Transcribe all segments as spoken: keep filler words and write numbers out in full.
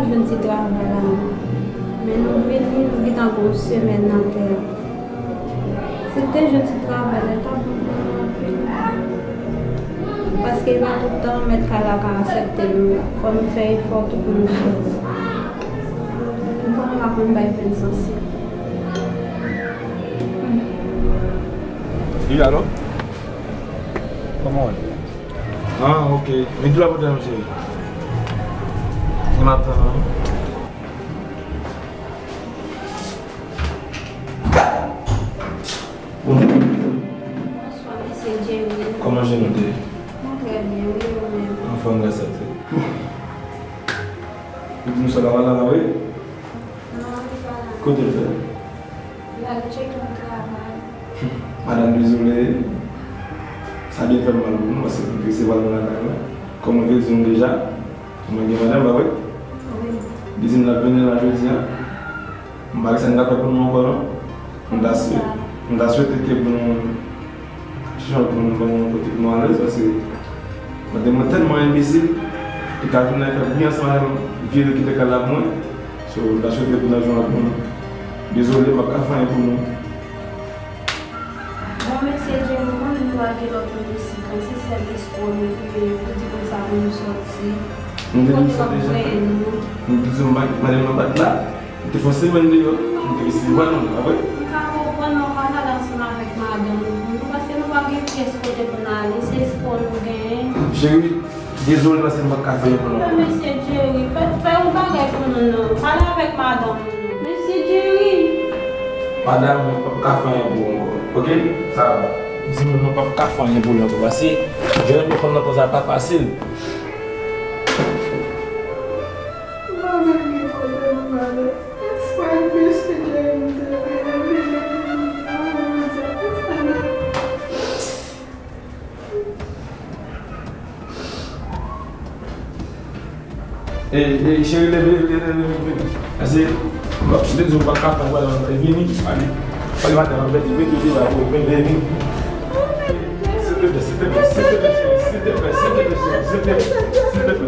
Jwenn ti travay la, men nou vini, nou gentan gon semèn atè a. Si l te jwenn ti travay la, l t ap bon pou nou anpil. Paske e pa tout tan mèt kay la ka aksepte nou. Fò nou fè efò tou pou nou sòti. Nou pa ka konn bay pèn sansi. Wi, alo? Kòman w ye? Ah, ok. Men ki lè w ap vini, cheri? Li m ap tann ou. Bonjou. Bonswa, mesye Jerry. Kòman je nou te? Mwen trè byen, wi, ou menm? Anfòm, gras a Dye. Ou di m sa pa la, la, wi? Non, li pa la. Kote l fè? Li al tcheke yon travay. Madanm, dezole. Sa byen fè m mal pou nou, paske m te resevwa l nan lakay mwen. Kòm mwen te di nou deja, mwen gen madanm, pa vre? Wi. Li di m l ap vini la jodi a. M pa gen sa m ka fè pou nou ankò, non. M ta swe-, m ta swete ke pou nou Jan pou nou ban yon kote pou nou alèz, paske madanm mwen tèlman enbesil, li ka vin la fè bri ansanm avè m, vye li kite kay la pou mwen. So, m ta swete pou n al jwenn lòt moun. Dezole, m p ap ka fè anyen pou nou. Bon, mesye Jerry, mwen menm m pa gen lòt moun isit, non, se sèl eskwo nou touye yo pou di konsa pou nou sòti. M te di w sa deja. M te di w madanm nan pa t la. M te fè yon semèn deyò, m te resevwa nou, pa vre? M ka konprann, men w pa t al ansanm avèk madanm ou pou nou, paske nou pa gen pyès kote pou n ale, se espwa nou genyen. Cheri, dezole paske m p ap ka fè anyen pou nou. Men mesye Jerry, fè, fè yon bagay pou nou non. Pale avèk madanm ou non. Mesye Jerry! Madanm, mwen p ap ka fè anyen pou ou ankò, oke? Sa va. Di moun mwen p ap ka fè anyen pou li ankò, paske jwenn yon fanm nan tan sa pa fasil. Mwen menm gen pwoblèm malè. Espas mesye Jerry te veye vini pou mwen, mwen di a konsa nan. Ey, ey, cheri, leve, leve, leve, leve. Ase, bon, m te di w pa ka fè, wè, vini, ale. Pale maten, m ap pèdi, mete w deyò, vini, vini. Silteplè, silteplè, silteplè, cheri, silteplè, silteplè, cheri, silteplè, silteplè.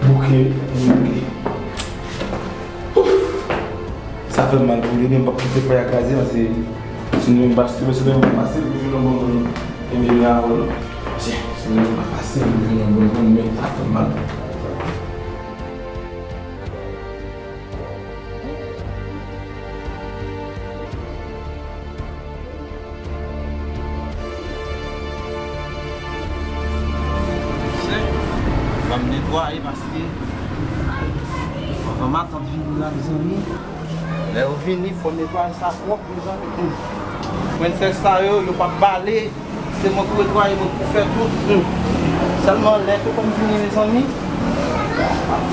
Bouke, bouke. Ouf! Sa fè m mal pou li, men m p ap kite fè a kraze, paske si nou pa, si nou pa fasil pou jwenn yon bon moun, ebyen, men avè w, non. Si nou pa fasil pou jwenn yon bon moun, men sa fè m mal. Mesye, ban m netwaye paske matant vini la, mezanmi. Lè yo vini, fò netwaye sa pwòp, mezanmi. Princess sa yo, yo p ap bale. Se mwen pou netwaye, mwen pou fè tout. Sèlman lè ke kòm vini, mezanmi,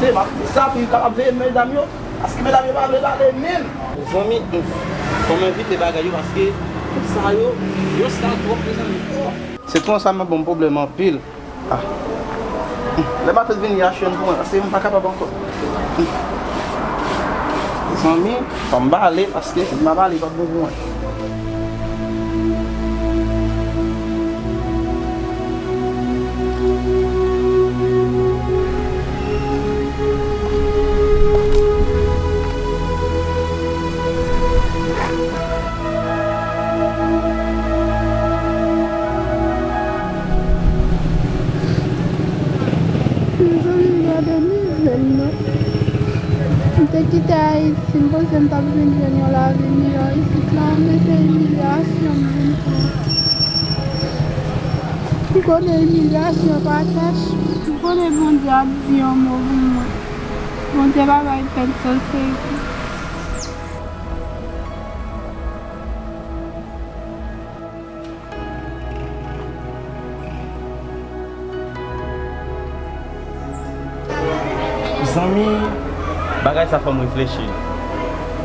se m ap di sa pou yo kapab veye medam yo. Paske medam yo pa vle pale menm. Mezanmi, fò m envite bagay yo paske tout sa yo, yo sal twòp, mezanmi. Se twò sa, m ap ban m pwoblèm anpil. Ah. Lè matant vini, achte youn pou mwen, paske m pa kapab ankò. Mezanmi, fò m bale, paske si m pa bale, p ap bon pou mwen. Mezanmi, gade mizè m nan. Te kite Ayiti, m panse m t ap vin jwenn yon lavi miyò isit la, men se imilyasyon m vin pran. M konnen imilyasyon pa tach. M konnen Bondye ap di yon mo pou mwen. Bondye pa bay pèp sansevri. Zanmi, bagay sa fè m reflechi.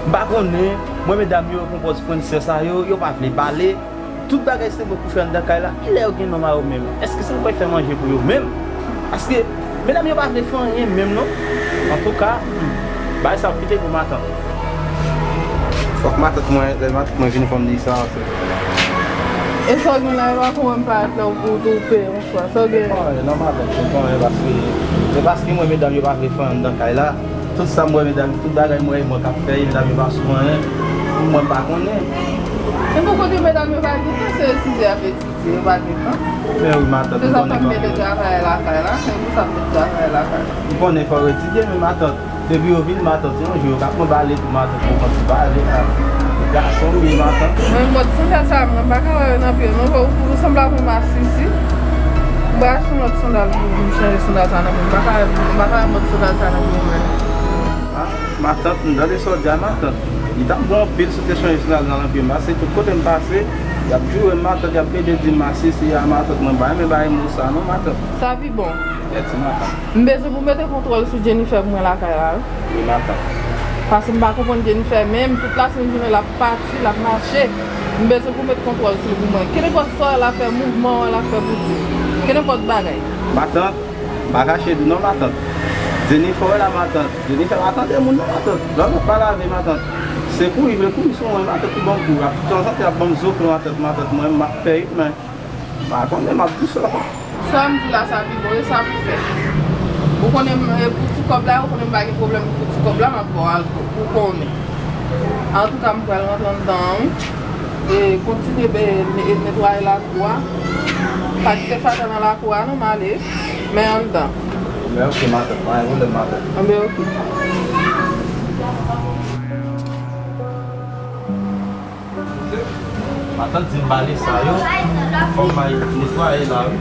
M pa konnen, mwen medam yo konpòt Pòtoprens sa yo, yo pa vle pale. Tout bagay se mwen pou fè anndan kay la. Kilè yo gen nonm a yo menm? Èske se mwen k fè manje pou yo menm? Paske medam yo pa vle fè anyen menm non. Antouka, hmm, bagay sa ap kite pou matant. Fòk matant mwen, lè matant mwen vini fò m di sa. E sa w gen la, e pa pou mwen m parèt la pou w toupe yon fwa. Sa w gen? Se pa anyen non matant, se pa anyen paske, se paske mwen medam yo pa vle fè anndan kay la. Tout sa m wè medam, tout bagay m wè e mwen k ap fè, medam yo pa sou anyen. Mwen m pa konnen. E pou kote medam yo pa gen tan, se yo size ap etidye, yo pa gen tan. Men wi matant, m konnen kòman. Se sa fè m mete travay lakay la, se pou sa m mete travay lakay la. M konnen fò yo etidye, men matant, depi yo vin matant, yon jou yo ka pran bale tou matant, pou konn ti bale la. Gason m ye matant. Mwen mòd sandal sa, mwen pa ka wè yo nan pye non, pou, pou sanble ak yon masisi. M pral achte yon lòt sandal pou m chanje sandal sa nan pye m. M pa ka, m pa ka wè mòd sandal sa nan pye mwen. Ah, matant, m tande sa w di a matant. Li t ap bon anpil si w te chanje sandal nan pye m. Paske tout kote m pase, y ap joure m matant, y ap plede di m masisi a matant. Mwen pa renmen bay mo sa non matant. Sa pi bon. Mèsi matant. M bezwen pou w mete kontwòl sou Jennifer pou mwen lakay la wi. Wi matant. Paske m pa konprann Jennifer menm, tout lasenn jounen l ap pati, l ap mache. M bezwen pou w met kontwòl sou l pou mwen. Kenenpòt sa w wè l ap fè, mouvman w wè l ap fè pou di. Kenenpòt bagay. Matant, m pa kache di w non matant. Jennifer w wè la matant. Jennifer pa tande moun non matant. Lè w ap pale avè matant. Se kouri, vle kouri sou mwen matant pou ban m kou. Tanzantan y ap ban m zoklo matant, matant mwen, m ap pè ritm. Pa konnen m ap di sa. Sa m di la, sa pi bon, e sa pou fè. Ou konnen m, e pou ti kòb la, ou konnen m pa gen pwoblèm pou ti kòb la, m ap ba w al tou, ou konnen. Antouka, m pral rantre anndan an, wi. E kontinye be, ne-, netwaye lakou a. Pa kite fatra nan lakou a, non, m ale. Men anndan. Men oke, matant, pa gen pwoblèm, matant. Anben, oke. Matant di m bale sa yo, fò m al netwaye la wi.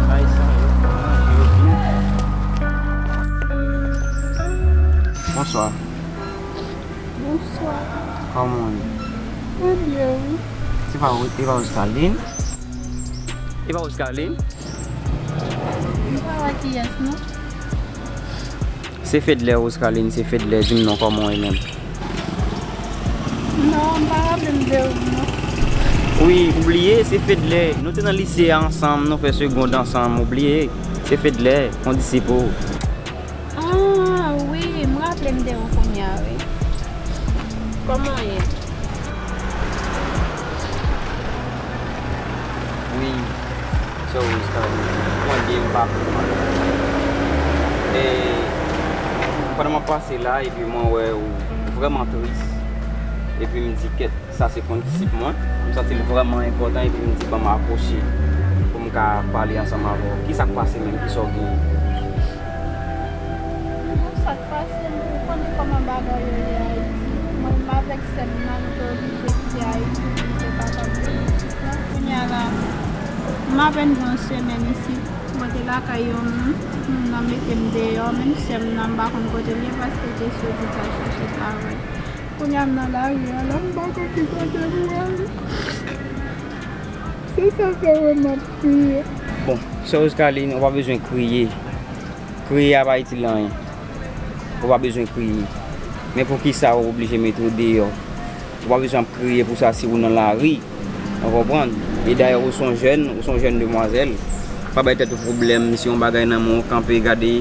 Bale sa yo, fò m ranje yo byen. Bonswa. Bonswa. Kòman w ye? Mwen byen, wi. Se pa, e pa Oscaline? E pa Oscaline? M pa wè kiyès non. Se Fedlè, Oscaline, se Fedlè. Di m non, kòman w ye menm? Non, m pa raple m de ou non. Wi, ou bliye, se Fedlè. Nou te nan lise a ansanm, nou fè segond ansanm, ou bliye? Se Fedlè, kondisip ou. Ah, wi, m raple m de ou kounye a, wi. Kòman w ye? Wi, sè Rose, kòman w ye? M pa vrèman. E, pandan m ap pase la, epi mwen wè ou vrèman tris. Epi m di, kèt, sa se kondisip mwen. M santi l vrèman enpòtan epi m di ban m apwoche pou m ka pale ansanm avè w. Kisa k pase menm? Kisa w genyen? Bon, sa k pase, nou konnen kòman bagay yo ye Ayiti. Mwen menm avèk sè m nan, nou te oblije kite Ayiti pou nou te kapab vin isit la. Kounye a la, m apèn gen yon semèn isit. Mwen te lakay yon moun, moun nan mete m deyò, menm sè m nan, m pa konn kote l ye paske l te soti t al chèche travay. Kounye a m nan lari a la, m pa konn ki kote pou ale. Se sa fè wè m ap kriye. Bon, sè Oscaline, ou pa bezwen kriye. Kriye a pa itil anyen. Ou pa bezwen kriye. Men poukisa ou oblije mete w deyò? Ou pa bezwen ap kriye pou sa si ou nan lari. Ou konprann? E dayè, ou se yon jèn, ou se yon jèn demwazèl. Pa bay tèt ou pwoblèm, si yon bagay nan men w, kanpe, gade,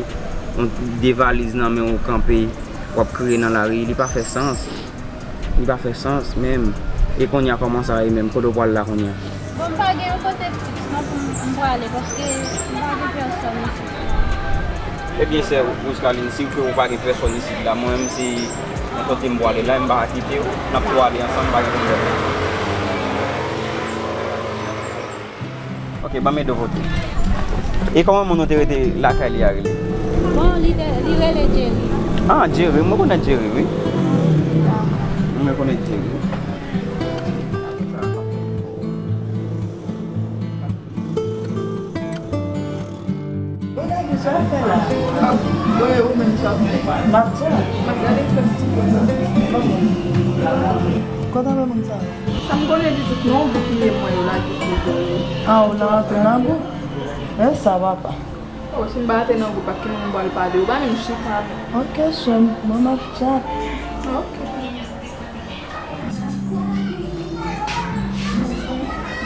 yon de valiz nan men w, kanpe, w ap kriye nan lari, li pa fè sans. Li pa fè sans menm. E kounye a, kòman sa ye menm? Kote w pral la kounye a? Bon, m pa gen yon kote fiks non pou m, m prale, paske m pa gen pèsòn isit. Ebyen, sè Rose Carline, si w kwè ou pa gen pèsòn isit la, mwen menm, si yon kote m prale la, m pa ka kite w, n ap tou ale ansanm, pa gen pwoblèm. Ok, Ban m ede w vote. E kòman moun ou te rete lakay li a rele? Bon, li te, li rele Jerry. Ah, Jerry, mwen konèt Jerry, wi. Mwen konèt Jerry. Bon, nèg, sa w ap fè la? Bon, e ou menm, sa w ap fè? M ap chat. M ap gade fè ti foto. Kote ap moun sa yo? Sa m konnen pitit non, pou piye mwen yo lage foto yo. Ah, ou la antre nan gwoup? E sa, papa. Oh, si m pa te nan gwoup, ak ki moun m pral pale? Ou pa menm chita menm. Ok, chèm, mwen m ap chat. Ok.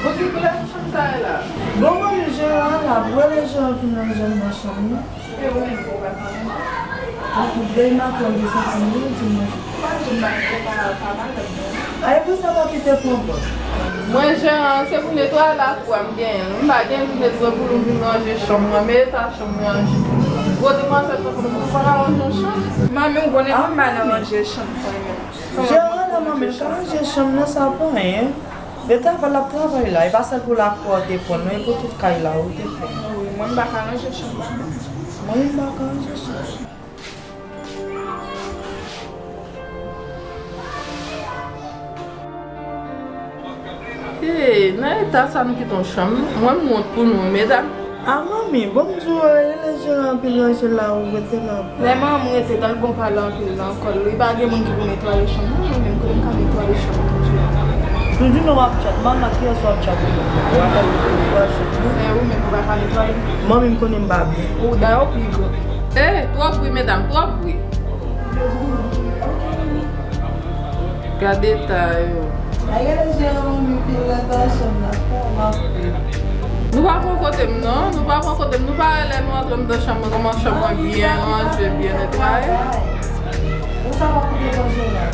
Bon, ki koulè chanm sa ye la? Bon, mwen, jeran an la, pou wè lè jeran fin ranje m nan chanm nan. E ou menm, ou pa ka. Bon, pou vle maten, ou te santi m, ou di mwen. Ou pa di m pa, ou pa, pa malad, non. Ay, pou sa, pa kite pran pòz. Mwen, jeran an, se pou netwaye lakou a m genyen l. M pa gen pou met zòt pou nou vin ranje chanm nan, men eta chanm nan. Gwo demwazèl tankou nou, nou pa ka ranje yon chanm. Manmi, ou konnen pou m pa nan ranje chanm mwen menm. Jeran nan manmi l ka ranje chanm nan, sa pa anyen. E travay l ap travay la, e pa sèl pou lakou a w te pran l, non, e pou tout kay la ou te pran. Wi, mwen m pa ka ranje chanm pa mwen. Mwen menm m pa ka ranje chanm. Hey, nan eta sa nou kite yon chanm, mwen m wont pou nou, wi, medam. A manmi, bon m di w, rele jeran an pou l ranje la, ou rete la. Lè manman m rete, dan l gon pale anpil nan kò l, wi, pa gen moun ki pou netwaye chanm nan, mwen menm, kote m ka netwaye chanm nan, Junior? Junior w ap chat, manman, kiyès w ap chat? Ou ap netwaye chanm nan? Men ou menm, ou pa ka netwaye? Manmi m konnen m pa byen. Ou dayè w pi gran. Eh, twò bri, medam, twò bri. Gade eta yo. Ay, gade jeran manmi pil nan ta chanm nan, kòman m ap fè? Nou pa pran kote m non, nou pa pran kote m, nou pa wè lè nou antre anndan chanm mwen, kòman chanm mwen byen ranje, byen netwaye. Ou sa pa koute bon jeran?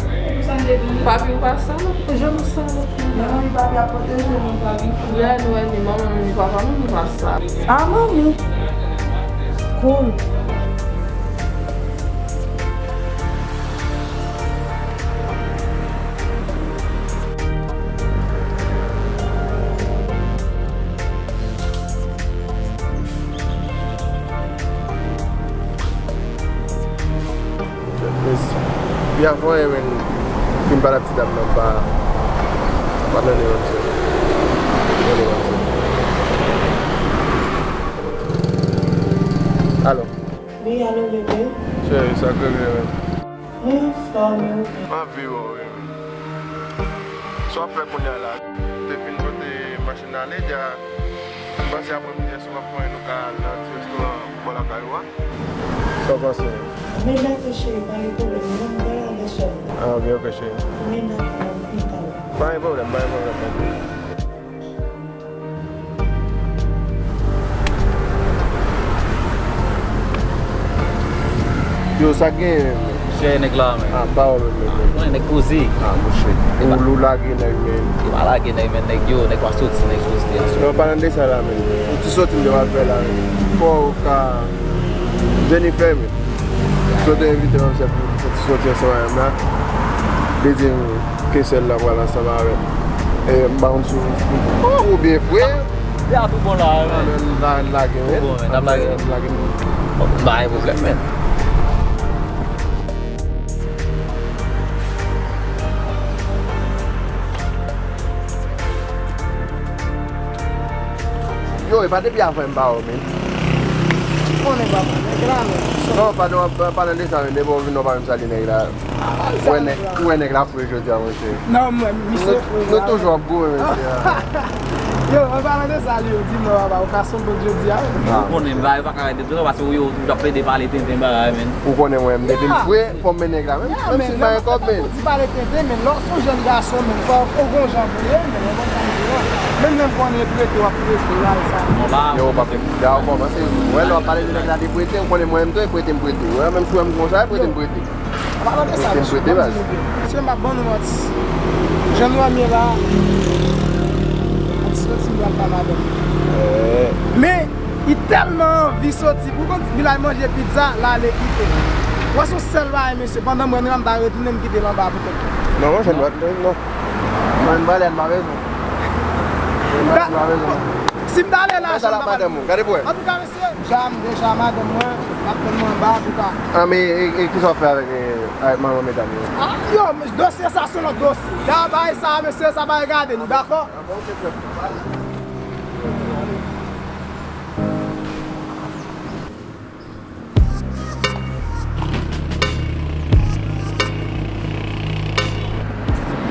Papi, ou pa salòp, jan nou salòp. Manman, papi ap pwoteje nou, papi. Frè nou, ènmi manman nou, ènmi papa nou, nou pa salòp. Ah, manmi. Cool. Mèsi. Pi avan, e men, fin pale ak ti dam nan, pa, pa nan nivo sa. Nan nivo sa. Alo. Wi, alo, bebe. Cheri, sa k regle menm? Mwen anfòm, e ou menm? Anvi wè w, wi. Sa w ap fè kounye a la? Te fin pote machin nan ale, deja m panse aprè midi a, si w ap fè anyen, nou ka al nan ti restoran bò lakay ou a. Sa w panse? Men dakò, cheri, pa gen pwoblèm, non, m pral avè sè m. Ah, ok, ok, cheri. Men dakò, m pi talè. Pa gen pwoblèm, pa gen pwoblèm, bebe. Yo, sa k genyen menm? Chè nèg la, men. Ah, pawòl menm, menm. Konnen nèg poze. Ah, mouche. Ou, ou lage nèg, men. Yo pa lage nèg, men. Nèg yo, nèg pa soti, nèg soti ansanm. Non, pa nan de sa la, men. Ou ti sòti m te pral fè la, men. Fò w ka Jennifer, men. Sot te envite m, se pou, pou ti sòti ansanm avè m la. Li di m ke sèl la pral ansanm avè m. E m pa konn si w, si w, ou byen fre. Li a tou bon la, men. N a, n a lage, wi. Tou bon, men, n ap lage. N ap lage. Bon, pa gen pwoblèm, men. Yo, e pa depi avan m pa wè w, men. Konnen papa, nèg la, men. Non, pa nan, pa, pa nan de sa, men. Depi w vin, w pa menm salye nèg la. Ou wè nèg, ou wè nèg la fre jodi a, monchè. Non, mwen, misye fre. Nou toujou ap goumen, mesye. Yo, an palan de sa, li yo di non, papa, ou ka son bon jodi a. Ou konnen, bagay pa ka rete tou, paske ou yo toujou ap plede pale tenten bagay, men. Ou konnen mwen, m depi m fre, fò m men nèg la, menm, menm si m pa gen kòb, men. Ou di pale tenten, men lè w se yon jèn gason, men fò w gon jan pou ye, men w konn sa m di la. Menm lè m konnen prete, w ap prete, la, sa. Non, la, yo, pa fè, la, w kòmanse, wè, lè w ap pale de nèg la, de prete, ou konnen mwen, m tou, e prete, m prete. Wè, menm si w wè m konsa, e prete, m prete. An palan de sa, mesye, ban m di nou byen. Mesye, m p ap ban nou manti. Jan nou wè m ye la, m ap soti, m pral pa madanm. Men, li tèlman anvi soti, pou kont li al manje pizza, l ale kite m. Wè, se yon sèl bagay, mesye, pandan m wè nou la, m ta retounen, m kite l anba poutèt mwen. Non, monchè, non, non. Non, m prale, m pa bezwen. M pa bezwen. Si m ta ale la, sa la madanm ou, gade pou wè. Antouka, mesye, deja, deja, madanm mwen, l ap tann mwen anba, antouka. Ah, men, e, e, kisa w ap fè avèk, e, avèk manman medam yo? Ah, yo, men dosye sa se yon lòt dosye. Da bagay sa, mesye, sa pa regade nou, dakò? Ah, bon, ok, frè.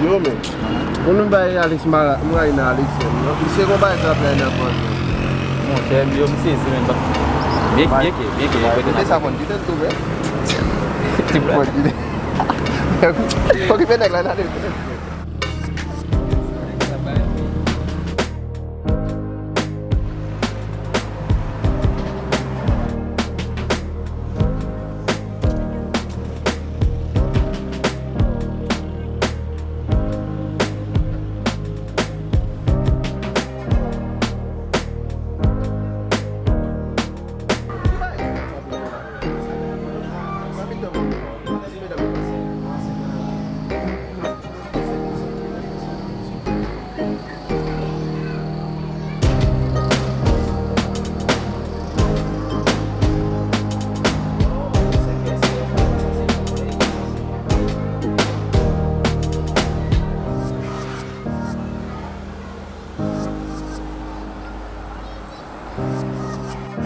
Yo, men. Pou nou bay Alex, m rayi nan Alex, men. Misye gon bagay k ap fè nan pòz mwen. Monchè, yo, m sezi, men. Byen, byen ke, byen ke, byen ke. Kote sa konn kite l tou, men. Ti blag. Fòk kite nèg la nan.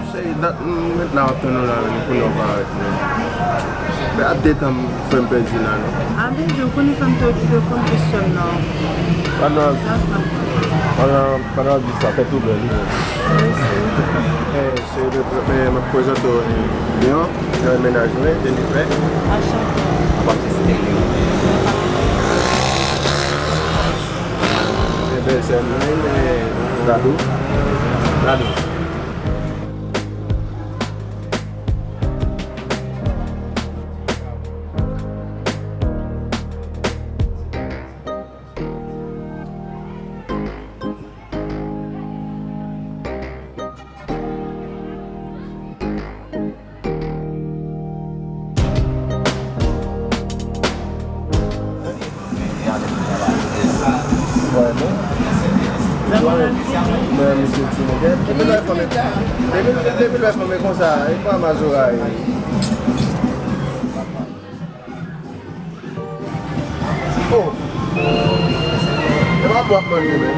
Cheri, dat m ret la w ap tann ou la, men kounye a w parèt menm. Men ap detan m, frè m pèdi la non. A, bebe, ou konnen fè m te okipe kòm pou sè m nan. Pandan, pandan, pandan w ap di sa, fè tou bèl, wi. Mèsi. Eh, cheri, men m ap prezante w, eh, Leon, Leon mennaj mwen, Jennifer. Anchante. Baptiste Leon. Bèl sè m nan, men Dadou. Dadou. Mwen, misye timid. Depi lè fanmi, depi, depi lè fanmi konsa, e pa mazora ye. Oh! E pa bwa k manje, men.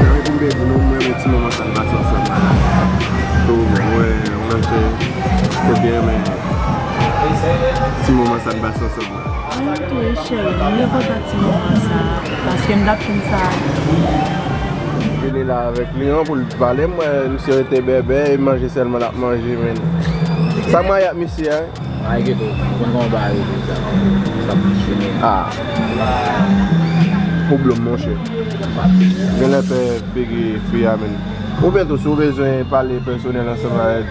Janm pou m te di nou, m renmen ti moman sa n pase ansanm. Tou, mwen, mwen, se, se byen, men ti moman sa n pase ansanm. Mwen tou, wi, cheri, m byen kontan ti moman sa, paske m t ap tann sa. Vini la avèk Leon pou l pale, m wè misye rete bèbè, e manje sèlman l ap manje, men. Sa m rayi ak misye a, wi. Ay, geto, ou konn kòman bagay yo deja. Sa fonksyone. Ah. Pwoblèm, monchè. Genlè pè figi fi a, men. Oubyen tou, si w bezwen pale pèsonèl ansanm avèk,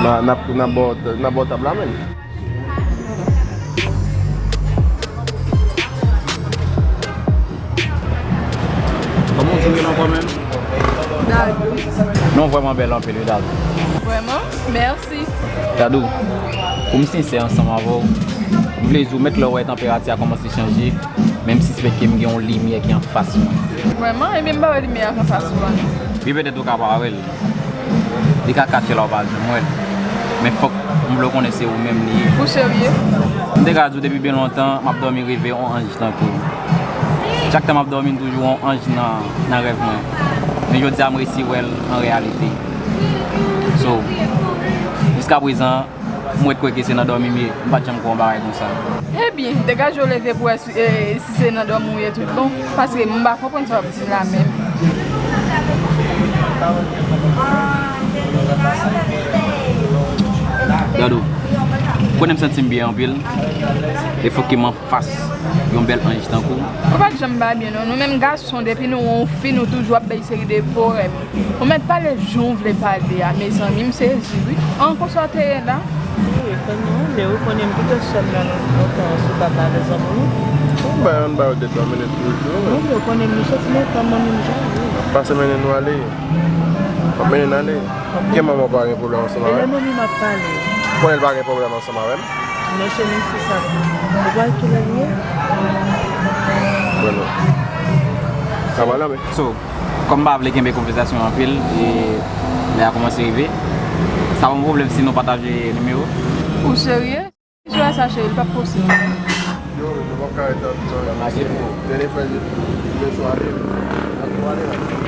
n a, n ap, n ap ba w, n ap ba w tab la, men. Kòman w di w rele ankò menm? Dadou. Non, vrèman bèl anpil, wi, Dadou. Vrèman? Mèsi. Dadou, pou m sensè ansanm avè w, m vle di w, mèt lè w wè tanperati a kòmanse chanje, men m sispèk ke m gen yon limyè ki anfas mwen. Vrèman? Ebyen, m pa wè limyè a k anfas ou a, non. Wi, petèt ou ka pa wè l. Li ka kache la, w pa janm wè l. Men fòk m vle w konnen se ou menm li ye. Ou serye? M te ka di w depi byen lontan, m ap dòmi reve yon anj tankou w. Chak tan m ap dòmi, m toujou wè yon anj nan, nan rèv mwen. Men jodi a, m resi wè l an reyalite. So, jiskaprezan, m ret kwè ke se nan dòmi m ye. M pa t janm kwè yon bagay konsa. Ebyen, degaje w leve pou w wè si, e, si se nan dòmi w ye tout bon. Paske m pa konprann sa w ap di la menm. Dadou, konnen m santi m byen anpil. E fòk ke m anfas yon bèl anj tankou w. Ou pa t janm pa byen, non. Nou menm gason, depi nou wè yon fi, nou toujou ap bay seri de pwoblèm. Ou mèt pale jan w vle pale a, mezanmi, m sezi, wi. An, konsa w te ye la? Wi, fè nou ale, ou konnen m kite sè m nan lontan sou tab la avè zanmi nou. Bon, bay, ann ba yo de twa minit toujou. Non, men ou konnen m soti lontan, mwen menm jan, wi. N ap pase mennen nou ale. N ap mennen n ale. Gen manman w pa gen pwoblèm ansanm avè m? E lè manmi m ap pale. Konnen l pa gen pwoblèm ansanm avè m? Non, cheri, se sa. Ou wè kilè li ye? Bon, non. Sa va la, men. So, kòm m pa vle kenbe konvèsasyon an anpil, e lè a kòmanse rive, sa pa yon pwoblèm si nou pataje nimewo? Ou serye? Jwè sa, cheri, li p ap posib. Yo, nou p ap ka ret anpil non. Lè nou fè jodi swa ale, nou ale la.